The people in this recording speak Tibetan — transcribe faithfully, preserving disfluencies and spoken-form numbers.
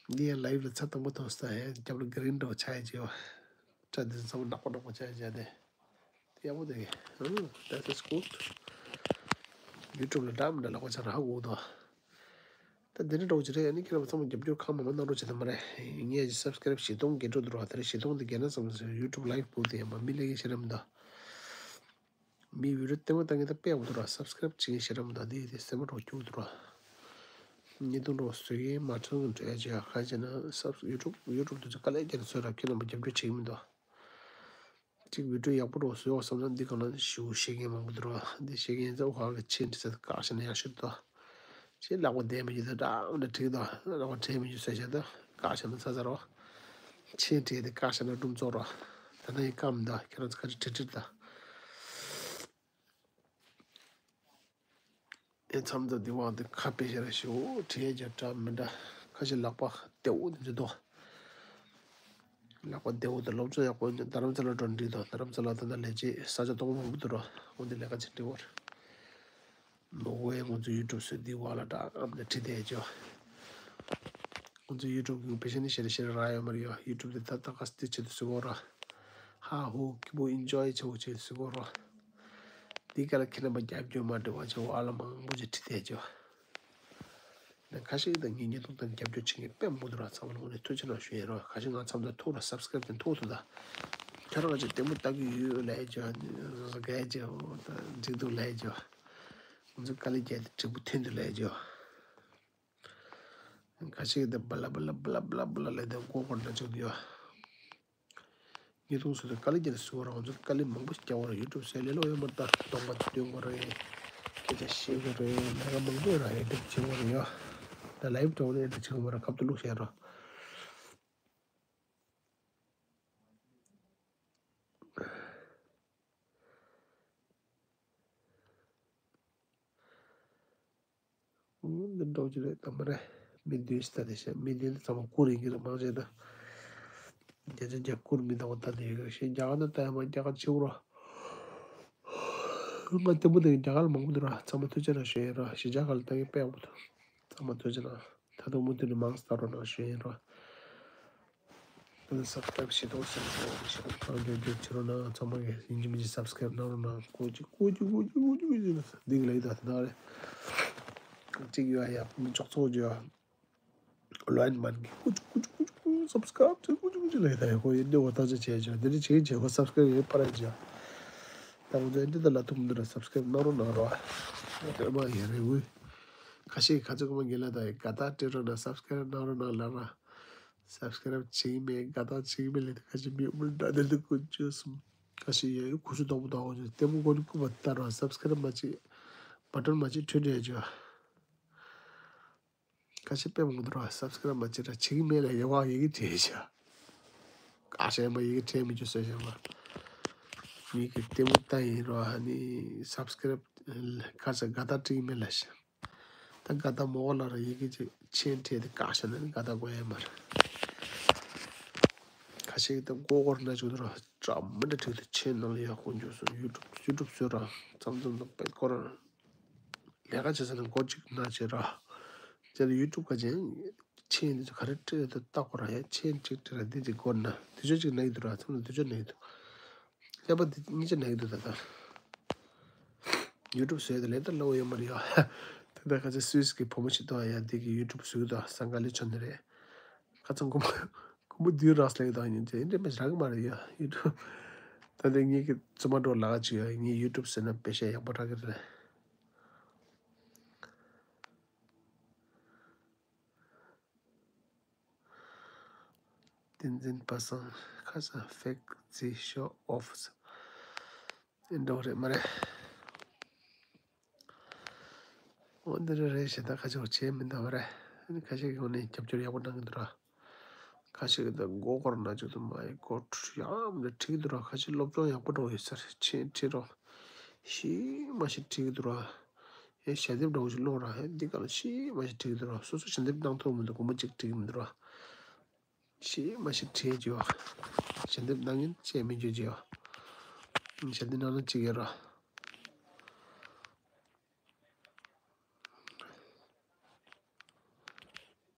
འདི་ཡང་ལའིབ་ལ་ཚར་དང་པོ་ཐོག་ས་ཡང་རྒྱབ་ལ་གི་རིན་འདྲ་བོ་ཆགས་ཡ་ཅིག་ཡོད། སྐྲ་འདི་ཚོ་ཚང་མ་ནག་པོ་ནག་པོ་ཆགས་ཡ་ཅིག་ཡ་དེ། དེ་ཡག་པོ་དེ། ཨང་། That is good. ཡུ་ཊུབ་ལ་འདྲ་མི་འདྲ་ལབ་པ་ཆགས་ན་ཧ་གོ་གི་འདུག་ད་འདི་འདྲ་འདྲ་བོ་ཅིག་རེད། ཨ་ནི་ཁྱེད་རང་ཚང་མ་རྒྱབ་སྐྱོར་གང་མང་མང་གནང་རོགས་བྱེད་དང་མ་རེད། ངས་ཀྱི་སབ་སི་ཀེ་རེབ་བཞི་སྟོང་བརྒལ་འགྲོ་འདུག་ར། དེ་རིང་བཞི་སྟོང་དེ་བརྒལ་ན་ཙམ་ཟེར་ཡུ་ཊུབ་ལའིབ་བུ་དེ་ཡང་མ་མི་ལས་ཀྱི་ཤེས་རམ་འདུག་མི་བི་ཌི་ཡོ་ལྟད་མོ་ལྟ་མཁན་ད་དཔེ་ཡག་པོ་འདུག་ར། སབ་སི་ཀེ་རེབ་བྱེད་མཁན་ཞེ་དྲག་མི་འདུག་འདི་དེ་སེམས་པ་འདྲ་བོ་སྐྱོ་འདུག་ར། བརྙན་ཐུང་འདྲ་བོ་བཟོ་མཁན་མ་ཁྲང་འགྲོ་ཡ་ཅིག་ཡ། ག་རེ་བྱས་ན་སབ་ཡུ་ཊུབ་ཡུ་ཊུབ་དེ་ཚོ་དཀའ་ལས་བརྒྱབ་ནས་བཟོས་ར། ཁྱེད་རྣམ་པ་རྒྱབ་སྐྱོར་བྱེད་ཀྱི་མི་འདུག་གཅིག་བི་ཌི་ཡོ་ཡག་པོ་འདྲ་བོ་བཟོས་ཡོང་བསམ་ན་འདི་སྒང་ལ་ཞེ་པོ་ཤེས་མཁན་མང་པོ་འདུག་ར། འདི་ཤེས་མཁན་ཚོ་ཧ་གི་ཆེན་བྲིས་ཚར་ཏེ་བཀག་བཞག་ན་ཡག་ཤོས་འདུག་ཅེས་ལག་པ་བསྡད་མི་རྒྱུ་དང་འདྲ་འདྲ་བྲིས་འདུག་ལག་པ་བྲིས་མི་རྒྱུ་བཟོས་བཞག་ད་བཀག་བཞག་ན་ཚར་ཚར་རོ། ཆེན་བྲིས་ཏེ་བཀག་བཞག་ན་སྒྲུང་རྫོགས་རོ། ད་ནི་ཡི་སྐམ་ད་ཁྱེད་རང་ཚོ་ཁ་ཅིག་བྲིས་བྲིས་ད། ཨེ་མཚམས་ད་འདི་བ་འདི་ཁ་དཔེ་བཞག་ར་ཞིག་འོ་བྲིས་རྒྱ་འདྲ་མི་འདྲ་ཁ་ཅིག་ལག་པ་བདེ་བོ་འདི་འདུག་ལག་པ་བདེ་བོ་དང་སློབ་སྦྱོང་ཡག་པོ་ཡིན་ན་རྡ་རམ་ས་ལ་འགྲོ་འགྲིག་འདུག་རྡ་རམ་ས་ལ་ད་ལྟ་ལས་བྱེད་ས་ཆ་སྟོང་པ་མང་པོ་འདུག་ར། འོ་འདི་ལས་ཀ་བྱེད་འགྲིག་བར། ནོ་ཝེ་ང་ཚོ་ཡུ་ཊུབ་བཟོས་འདི་བ་ལ་འདྲ་ཨམ་ནས་བྲིས་བསྡད་ཅོ། ང་ཚོ་ཡུ་ཊུབ་གི་བེ་ཤ་ནི་ཤེ་ར་ཤེ་ར་རག་ཡོད་མ་རེད་ཡོ། ཡུ་ཊུབ་དེ་ད་ད་ག་སྟེ་ཆེད་དུ་བཟོས་གོ་ར། ཧ་ཧོ་ཁྱི་པོ་ཨིན་ཇོའི་ཆེ་བོ་ཆེད་དུ་བཟོས་གོ་ར། འདི་ག་ལ་ཁྱེད་རྣམ་པ་རྒྱབ་སྐྱོར་མ་འདྲ་བ་ཆེ་བོ་ཨ་ལ་མང་པོ་ཅིག་བྲིས་བསྡད་ཅོ། ཁ་ཤས་ཀྱིས་ད་ངའི་བརྙན་ཐུང་དང་རྒྱབ་སྐྱོར་བྱེད་མཁན་དཔེ་མང་པོ་འདུག་ར། ཚང་མ་ལ་དངོས་གནས་ཐུགས་རྗེ་གནང་ཞུ་ཡིན་ར། ཁ་ཤས་ང་ཚང་མ་ད་ཐུག་ར་སབ་སི་ཀེ་རེབ་ཀྱང་ཐུག་ཐུག་ད། ཁྱོད་རང་ཅིག་ལྟད་མོ་ལྟ་གི་ཡོད་ལབ་ཅོ། ག་ཅོ་ད་འགྲིག་འདུག་ལབ་ཅོ། ང་ཚོ་དཀའ་ལས་བརྒྱབ་སྟེ་འབྲས་བུ་ཐོན་འདུག་ལབ་ཅོ། ཁ་ཤས་ཀྱིས་ད་བ་ལ་བ་ལ་བ་ལ་བ་ལ་བ་ལ་ལབ་དེ་མགོ་སྐོར་ན་ཅུག་ཡོད། ཉེ་དུང་སུ་དེ་དཀའ་ལས་བརྒྱབ་ནས་བཟོས་པ་རེད། ང་ཚོ་དཀའ་ལས་མང་པོ་ཞིག་བརྒྱབ་པ་རེད། ཡུ་ཊུབ་ཟེར་ལས་སླ་པོ་ཡོད་མ་རེད། ད་གདོང་པ་སྟོན་དགོས་རེད། སྐད་ཆ་བཤད་དགོས་རེད། ལས་ཀ་མང་པོ་ཡོད་ར། ཨེ་ཌིཊ་བྱེད་དགོས་རེད་ཡ། ད་ལའིབ་འགྲོ་ནས་ཨེ་ཌིཊ་བྱེད་དགོས་མ་རེད། ཁབ་ཏུ་བླུགས་བྱས་རོ། འདི་འདྲ་ཅིག་རེད་དམ་པ་རེད། མི་བདུན་ཞིག་ལྟ་དེ་བཤད། མི་བདུན་དེ་ཚང་མ་བཀུར་ཡིན་གྱི་རེད། མང་ཆེ་ད་རྒྱ་ཆེ་རྒྱ་བཀུར་མི་ལྟ་བུ་ལྟ་དེ་ཡོད་གི་རེད། ཞེས་རྒྱ་གར་ནས་ལྟ་ཡ་མ་རྒྱ་གར་ཆེ་བོ་ར། ང་ལྟད་མོ་དེ་རྒྱ་གར་ལ་མང་པོ་འདུག་ར། ཚང་མ་ཐུགས་རྗེ་གནང་ཞུ་ཡིན་ར། གཞིས་ཆགས་ཁག་ལ་ལྟ་མཁན་དཔེ་ཡག་པོ་འདུག་ཚང་མ་ཐུགས་རྗེ་གནང་། ད་དུང་མུ་མཐུད་ནས་མང་ཙམ་ལྟ་རོགས་གནང་ཞུ་ཡིན་ར། ད་ནི་སབ་སི་ཀེ་རེབ་བྱེད་དོ་ཟེར་ནས་ཞེ་དྲག་གང་མགྱོགས་མགྱོགས་བྱེད་རོགས་གནང་། ཚང་མ་གིས་ཡིན་གཅིག་མིན་གཅིག་སབ་སི་ཀེ་རེབ་གནང་རོགས་གནང་། ཀོ་ཅི་ཀོ་ཅི་ཀོ་ཅི་ཀོ་ཅི་ཀོ་ཅི་ན་འདི་གི་ལ་ཡི་ད་ད་ནང་རེད། གཅིག་ཡོད་ཡ་མི་ཅོག་ཚོགས་ཀྱི་ཡོད། ལོན་མན་གི་ཀོ་ཅི་ཀོ་ཅི་ཀོ་ཅི་སབ་སི་ཀེ་རེབ་ཀོ་ཅི་ཀོ་ཅི་ལ་ཡི་ད་ཡ་ཁོ་ཡིན་འདི་འོ་ད་ཅི་བྱས་ཀྱི་འདི་འདྲ་བྱེད་ཀྱི་བྱེད་ཁོ་སབ་སི་ཀེ་རེབ་ཡིན་པར་ཡ་ཅི་ཡ། ད་ང་ཚོ་འདི་ད་ལ་ཐུམ་འདི་ར་སབ་སི་ཀེ་རེབ་གནང་རོགས་གནང་རོགས། ཨ་དེ་མ་ཡ་རེ་འུ་ཁ་ཤས་ཁ་ཚོད་ཀ་མ་ངེས་ལ་ད་ཡ་དགའ་རྟགས་སྤྲད་རོགས་གནང་། སབ་སི་ཀེ་རེབ་གནང་རོགས་གནང་ལབ་ར། སབ་སི་ཀེ་རེབ་བྱེད་ཀྱི་མེད། དགའ་རྟགས་བྱེད་ཀྱི་མེད་ལབ་དུས་ཁ་ཅིག་མི་མི་འདྲ་དེ་འདྲ་ཀུན་སྤྱོད་གསུམ་ཁ་ཤས་ཡོད། ཁུ་ཚུར་དོག་པོ་དོག་པོ་ལྟད་མོ་ཀུན་ཀུན་པ་ལྟ་རོགས། སབ་སི་ཀེ་རེབ་མ་བྱེད། བ་ཊོན་མ་བྱེད་ཁྲོད་འདྲ་བྱོས། ཁ་ཤས་དཔེ་མང་པོ་འདུག་རོགས། སབ་སི་ཀེ་རེབ་མ་བྱེད་ར། བྱེད་ཀྱི་མེད་ལ་ཡ་བ་ཡི་གེ་བྲིས་བྱ། ཁ་ཤས་མ་ཡི་གེ་བྲིས་མི་བྱོས་ཟེར་བྱ་བ། མི་གི་ལྟད་མོ་ལྟ་ཡིན་རོགས། ཨ་ནི་སབ་སི་ཀེ་རེབ་ཁ་ཤས་དགའ་རྟགས་སྤྲད་ཀྱི་མེད་ལ་ཤ། ད་དགའ་རྟགས་མོ་གོ་ལ་ར་ཡི་གེ་ཅིག་མཆན་བྲིས་ཏེ་བཀག་བཞག་ན་ནི་དགའ་རྟགས་དགོས་ཡ་མ་རེད། ཁ་ཤས་ཀྱིས་ད་མགོ་སྐོར་ན་ཅུག་འདུག་ར། འདྲ་མི་འདྲ་བྲིས་ཏེ་མཆན་ནང་ལ་ཡ་ཁོ་འཇོག་སོང་། ཡུ་ཊུབ་ཡུ་ཊུབ་བཟོས་ར་མཚམས་མཚམས་དང་དཔེ་སྐོར་ར་ལས་ཀ་བྱེད་ས་ནས་སྐོར་ཅིག་ན་བྱེད་ར། དེ་ལ་ཡུ་ཊུབ་ག་ཅན་མཆན་འདི་ཚོ་ག་རེ་བྲིས་ཏེ་ལྟ་དགོས་ར། ཡ་མཆན་ཅིག་བྲིས་ར་འདི་ཅིག་སྐོར་ན་དུས་ཚོད་ཅིག་ན་གི་འདུག་ར། མཚམས་ལ་དུས་ཚོད་ན་གི་འདུག་ཀླད་པ་འདི་གཉིས་ཆ་ན་གི་འདུག་ད་ལྟ། ཡུ་ཊུབ་བཟོས་ཏེ་ལས་ད་སླ་པོ་ཡོད་མ་རེད་ཡ། ད་ལྟ་ཁ་ཆེ་སུད་སི་གི་བུ་མོ་ཞིག་འདུག་ཡ། འདི་གི་ཡུ་ཊུབ་བཟོས་འདུག་སང་ག་ལེ་ཆོ་འདི་རེད། ཁ་ཚང་ཁོ་མོ་ཁོ་མོ་དུས་རགས་ལས་དང་ཡིན་ཚེ་འདྲེ་མེད་རག་གི་མ་རེད་ཡ། ཡུ་ཊུབ་ད་ལྟ་ངེད་ཀྱི་བཙུན་མ་འགྲོ་ལག་ཅིག་ཡ། ངས་ཡུ་ཊུབ་བཟོས་ན་པེ་ཤ་ཡག་པོ་རག་གི་རེད། བསྟན་འཛིན་པ་སངས་ཁ་སང་ཕེག་རྩིས་ཤོ་ཨོཕ་ཨེ་འདྲ་བོ་རེད་མ་རེད། འོ་འདི་རེད་རེད་ཞེ་ད་ཁ་ཆེ་བ་བྱས་མི་འདུག་རེད། ཨ་ནི་ཁ་ཤས་ཀྱི་ངོས་ནས་རྒྱབ་སྐྱོར་ཡག་པོ་གནང་གི་འདུག་ར། ཁ་ཤས་ཀྱིས་ད་མགོ་སྐོར་ན་ཅིག་ཏུ་མ་ཡི་མགོ་ཡང་འདི་བྲིས་ཀྱི་འདུག་ར། ཁ་ཤས་སློབ་སྦྱོང་ཡག་པོ་འགྲོ་ཡོད་ས་རེད། ཆེན་ཁྲིད་རོགས། ཤི་མ་ཤི་བྲིས་ཀྱི་འདུག་ར། ཨེ་ཞལ་འདེབས་འདྲ་བོ་ཞིག་ཀློག་ར། ཨེ་འདི་ག་ལ་ཤི་མ་ཤི་བྲིས་ཀྱི་འདུག་ར། སོ་སོ་ཞལ་འདེབས་གནང་ཐུབ་མི་འདུག་སྒོར་མོ་གཅིག་བྲིས་ཀྱི་མི་འདུག་ར། ཤི་མ་ཤི་བྲིས་རྒྱུ་བ། ཞལ་འདེབས་གནང་མཁན་བཅས་མི་འཇུ་རྒྱུ་བ། ཞལ་འདེབས་གནང་ན་གཅིག་ཡོད་ར།